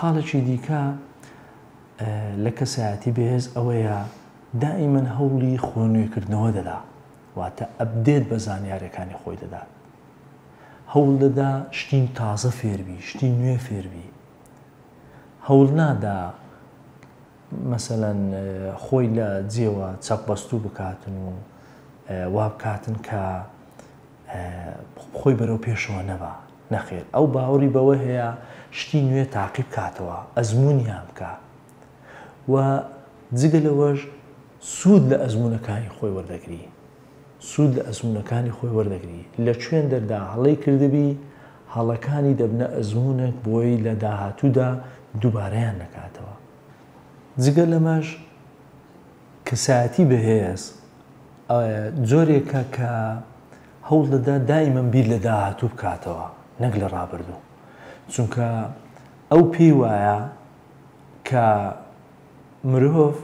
خاڵێکی دیکە لە کەسایەتی بەهێز ئەوەیە دائیمەن هەوڵی خۆ نوێکردنەوە دەدا، واتە update بە زانیاریەکانی خۆی دەدات. هەوڵ دەدا شتی تازە فێربی، شتی نوێ فێربی. هەوڵ نادا مەسەلەن خۆی لە جێوە چەقبەستوو بکاتن و وا بکاتن کە خۆی بەرەو پێشەوە نەبا. نەخێر ئەو باوەڕی بەوە هەیە شتی نوێ تاقی بکاتەوە، ئەزموونیان بکا و جگە لەوەش سوود لە ئەزموونەکانی خۆی وەردەگری. سوود لە ئەزموونەکانی خۆی وەردەگری. لە کوێندەردا هەڵەی کردبی، هەڵەکانی دەبنە ئەزموونێک بۆی لە داهاتوودا دووبارەیان نەکاتەوە. جگە لەمەش کەسایەتی بەهێز جۆرێکە کە هەوڵ دەدا دائیمەن بیر لە داهاتوو بکاتەوە نەک لە ڕابردوو. چونکە ئەو پێی وایە کە مرۆڤ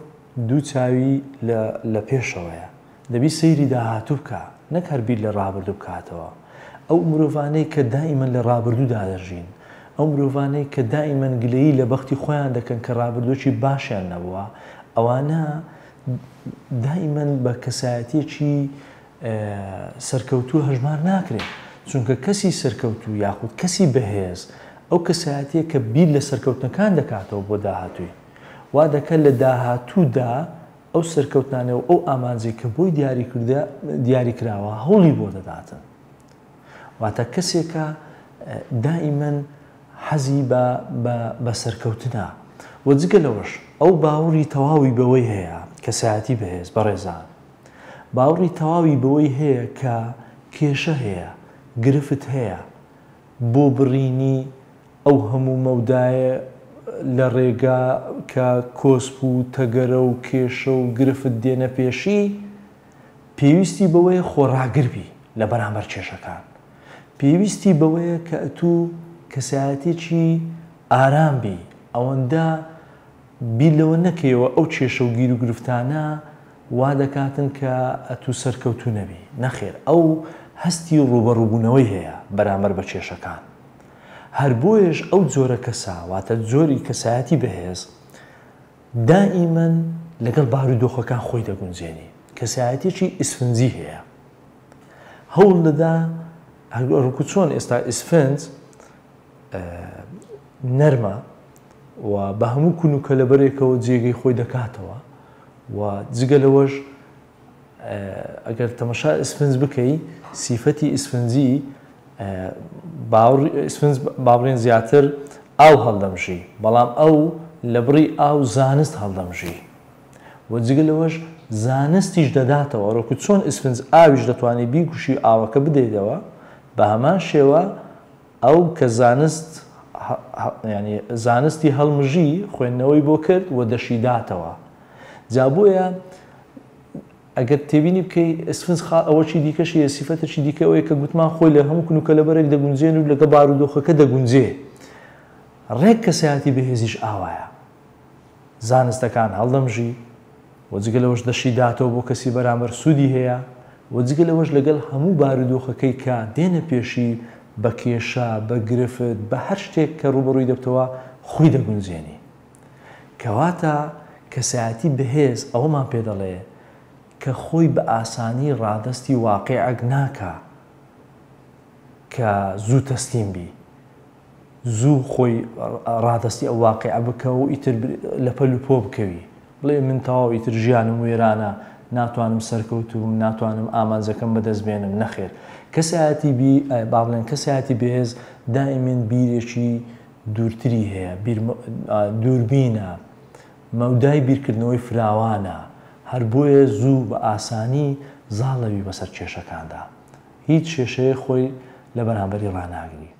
دوو چاوی لە لە پێشەوەیە دەبی سەیری داهاتوو بکا نەک هەر بیر لە ڕابردوو بکاتەوە. ئەو مرۆڤانەی کە دائیمەن لە ڕابردوودا دەژین، ئەو مرۆڤانەی کە دائیمەن گلەیی لە بەختی خۆیان دەکەن کە ڕابردووەکی باشیان نەبووە، ئەوانە دائیمەن بە کەسایەتیەکی سەرکەوتوو هەژمار ناکرێن. چونکە کەسی سەرکەوتوو یاخود کەسی بەهێز ئەو کەسایەتیە کە بیر لە سەرکەوتنەکان دەکاتەوە بۆ داهاتووی. وا دەکات لە داهاتوودا ئەو سەرکەوتنانە و ئەو ئامانجەی کە بۆی دیاری کراوە هەوڵی بۆ دەداتن. واتە کەسێکە دائیمەن حەزی بە بە سەرکەوتنە و جگە لەوەش ئەو باوڕی تەواوی بەوەی هەیە کەسایەتی بەهێز بەڕێزان باوڕی تەواوی بەوەی هەیە کە کێشە هەیە گرفت هەیە بۆ بڕینی ئەو هەموو مەودایە لە ڕێگا کە کۆسپ و تەگەرە و کێشە و گرفت دێنە پێشی، پێویستی بەوەیە خۆڕاگر بی لە بەرامبەر کێشەکان. پێویستی بەوەیە کە ئەتوو کەسایەتیەکی ئارام بی، ئەوەندە بیر لەوە نەکەیەوە ئەو کێشە و گیروگرفتانە وا دەکاتن کە ئەتوو سەرکەوتوو نەبی. نەخێر ئەو هەستی ڕووبەڕووبوونەوەی هەیە بەرامبەر بە کێشەکان. هەر بۆیەش ئەو جۆرە کەسە واتە جۆری کەسایەتی بەهێز دائیمەن لەگەڵ بارودۆخەکان خۆی دەگونجێنی، کەسایەتیەکی ئیسفنجی هەیە هەوڵ دەدا هەروەکو چۆن ئێستا ئیسفنج نەرمە و بە هەموو کون و کەلەبەرێکەوە جێگەی خۆی دەکاتەوە و جگە لەوەش ئەگەر تەمەشا ئیسفنج بکەی سیفەتی ئیسفنجی ئیسفنج با بڵێن زیاتر ئاو هەڵدەمژی بەڵام ئەو لە بڕی ئاو زانست هەڵدەمژی و جگە لەوەش زانستیش دەداتەوە ڕۆکو چۆن ئیسفنج ئاویش دەتوانانی بیگوشی ئاوەکە بدەیتەوە بە هەمان شێوە ئەو کە زانست ینی زانستی هەڵمژی خوێندنەوەی بۆ کرد و دەشیداتەوە جا بۆیە ئەگەر تێبینی بکەی ئیسفنج خا ئەوەکی دیکەشی هەیە سیفەتێکی دیکە ئەوەیە کە گوتمان خۆی لە هەموو کون و کەلەبەرێک دەگونجێن و لەگەڵ بارودۆخەکە دەگونجێ ڕێک کەسایەتی بەهێزیش ئاوایە زانستەکان هەڵدەمژی و جگە لەوەش دەشی داتەوە بۆ کەسی بەرامبەر سوودی هەیە و جگە لەوەش لەگەڵ هەموو بارودۆخەکەی کە دێنە پێشی بە کێشە بە گرفت بە هەر شتێک کە ڕووبەڕووی دەبتەوە خۆی دەگونجێنی کەواتە کەسایەتی بەهێز ئەوەمان پێ دەڵێ کە خۆی بە ئاسانی ڕادەستی واقیعەک ناکا کە زوو تەسلیم بی، زوو خۆی ڕادەستی ئەو واقیعە بکە و ئیتر لە پەل و پۆ بکەوی بڵێ من تەواو ئیتر ژیانم وێرانە ناتوانم سەرکەوتوو بم ناتوانم ئامانجەکەم بەدەست بێنم نەخێر کەسایەتی بی با بڵێن کەسایەتی بەهێز دائیمەن بیرێکی دوورتری هەیە، دووربینە، مەودای بیرکردنەوەی فراوانە، هەر بۆیە زوو بە ئاسانی زاڵ دەبی بەسەر کێشەکاندا. هیچ کێشەیەک خۆی لە بەرامبەری ڕاناگری.